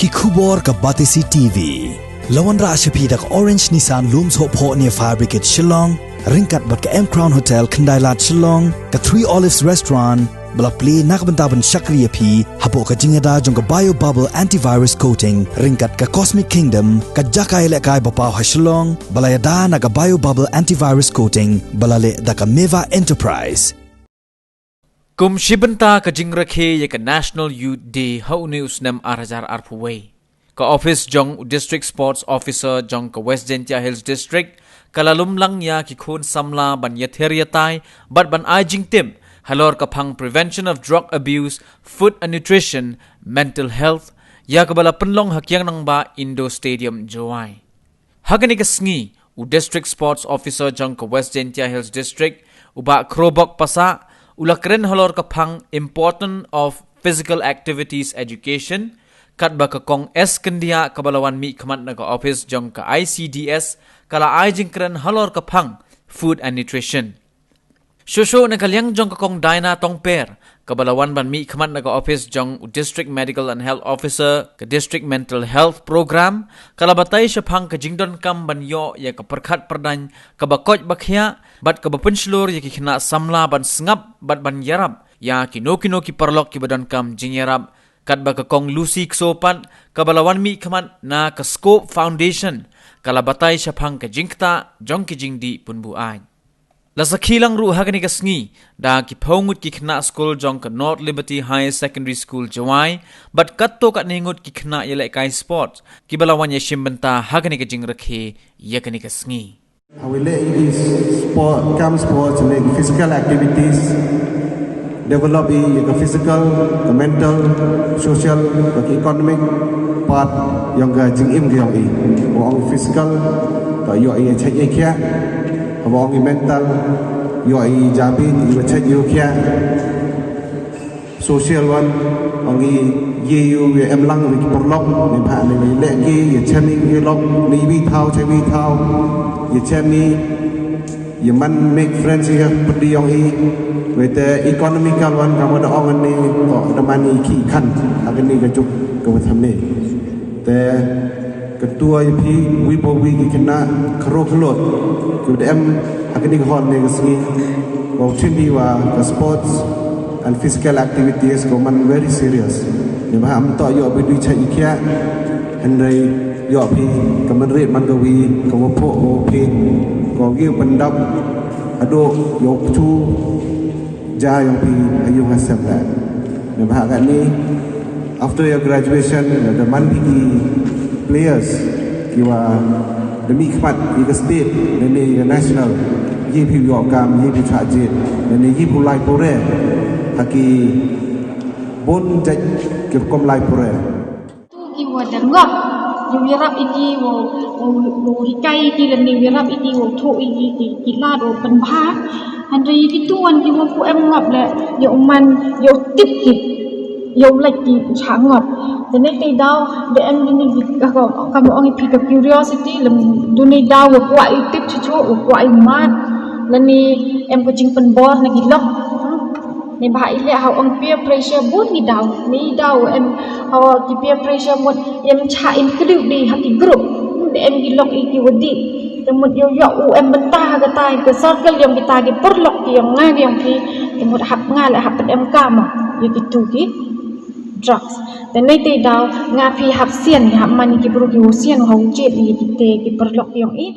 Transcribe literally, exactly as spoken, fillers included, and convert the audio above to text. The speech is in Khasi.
Ki khubor ka Batesi T V. La wanrah sha phi da ka Orange Nissan Lumsohphoh near Fire Brigade Shillong, ryngkat bad ka M Crown Hotel Khyndailad Shillong, ka Three Olives Restaurant, ba la plie na ka bynta ban shakri ïa phi hapoh ka jingïada jong ka Bio Bubble Antivirus Coating, ryngkat ka Cosmic Kingdom, ka jaka ïalehkai ba paw ha Shillong, ba la ïada na ka Bio Bubble Antivirus Coating, ba la leh da ka Meva Enterprise. Kum shi bynta ka jingrakhe ïa ka National Youth Day ha une u snem ar hajar arphew wei, ka office jong u District Sports Officer jong ka West Jaintia Hills District ka la lumlang ïa ki khun samla ban ïather ïatai bad ban ai jingtip halor ka phang prevention of drug abuse, food and nutrition, mental health, ïa kaba la pynlong ha Kiang Nangbah Indoor Stadium, Jowai. Ha kane ka sngi, u District Sports Officer jong ka West Jaintia Hills District, u Bah Khrobok Passah, u la kren halor ka phang important of physical activities education, katba ka Kong S Kyndiah kaba la wan mihkhmat na ka office jong ka I C D S, ka la ai jingkren halor ka phang food and nutrition. Shuh shuh na ka liang jong ka Kong Diana Tongper, kaba la wan ban mihkhmat na ka office jong u District Medical and Health Officer ka District Mental Health Program, ka la batai shaphang ka jingdonkam ban ïoh ïa ka pyrkhat pyrdaiñ kaba koit ba khiah bad kaba pynshlur ïa ki khynnah samla ban sngap bad ban ïarap ïa kino kino ki paralok kiba donkam jingïarap, katba ka Kong Lucy Kso pat, kaba la wan mihkhmat na ka Scope Foundation, ka la batai shaphang ka jingktah jong ki jingdih pynbuaid. La sakhi lang ruh ha kane ka sngi da ki phew ngut ki khynnah skul jong ka North Liberty Higher Secondary School, Jowai, bad katto katne ngut ki khynnah ïalehkai sports kiba la wan ïashim bynta ha kane ka jingrakhe ïa kane ka sngi. Haba leh ïa ki sport, kam sports, leh ki physical activities, develop ïa ka physical, ka mental, social, ka economic part jong ka jingim ka jong i. Haba ong physical, to ïoh i ïa chait ïa khiah. Haba ong i mental, ïoh i jabieng, i ïa chait ïa khiah. Social wan, ong i ïa ïa em lang ïa ki paralok, ne bha ne leh ki, ïa chem ïa ki lok, ne ïa wi thaw, chem ïa wi thaw, ïa chem ïa ïa man make friends ïa pyrdi ong i, wei te economical wan ka mut da ong ne, to da man i ki khan, ha kane ka juk ka wa thamne. Te ka tua ïa phi, wi pa wi ki khynnah, kharo khlot, ki wa da em, ha kane ka hall ne ka sngi, wa u chim i wa ka sports and physical activities ka man very serious. Ne bha am to ïoh bi dui chait i khiah, hynrei ïoh phi, ka man rit man ka wi, ka wa pho, ka wa phi, ka wa wi pyndap, haduh ïoh pchu, ja ïoh phi, ha ïung ha sem la. Ne bha kane, after your graduation, da man phi ki players, ki wa da mihkhmat, ïa ka state, ne ne ïa ka national, ïa phi ïoh kam, ïa phi chah jied, ne ne ïa phi lai pure, ha ki bun jait ki rukom lai pure. Tu ki wa da ngop, ïa u ïarap ïa ki wa, wa, wa hikai ïa ki lane u ïarap ïa ki wa thoh ïa ki, ki, ki lad wa pynbha. Hynrei ïa ki tu wan ki wa pu em ngop le, ïa u man, ïa u tip ki, ïa u lait ki u chah ngop. Te ne te daw, da em ïa ni ki, ka, ka, ka ma ong ïa phi ka curiosity, lem du ne daw wa kwah ïa u tip chuh chuh, wa kwah ïa u mad, lane em ka jingpynbor na ki lok. Ne bha i leh ha u ong peer pressure bun ki daw. Ne i daw em ha ki peer pressure mut em chah include di ha ki group. Em ki lok i ki wa dih. Te mut ïoh ïoh u em bynta ha kata ka circle yong kita ki paralok ki yong nga ki yong phi. Te mut hap nga leh hap em kam ïa ki tu ki drugs. Te ne te daw nga phi hap sian hap man ki briew ki wa sian ha u jied ïa ki te ki paralok yong i.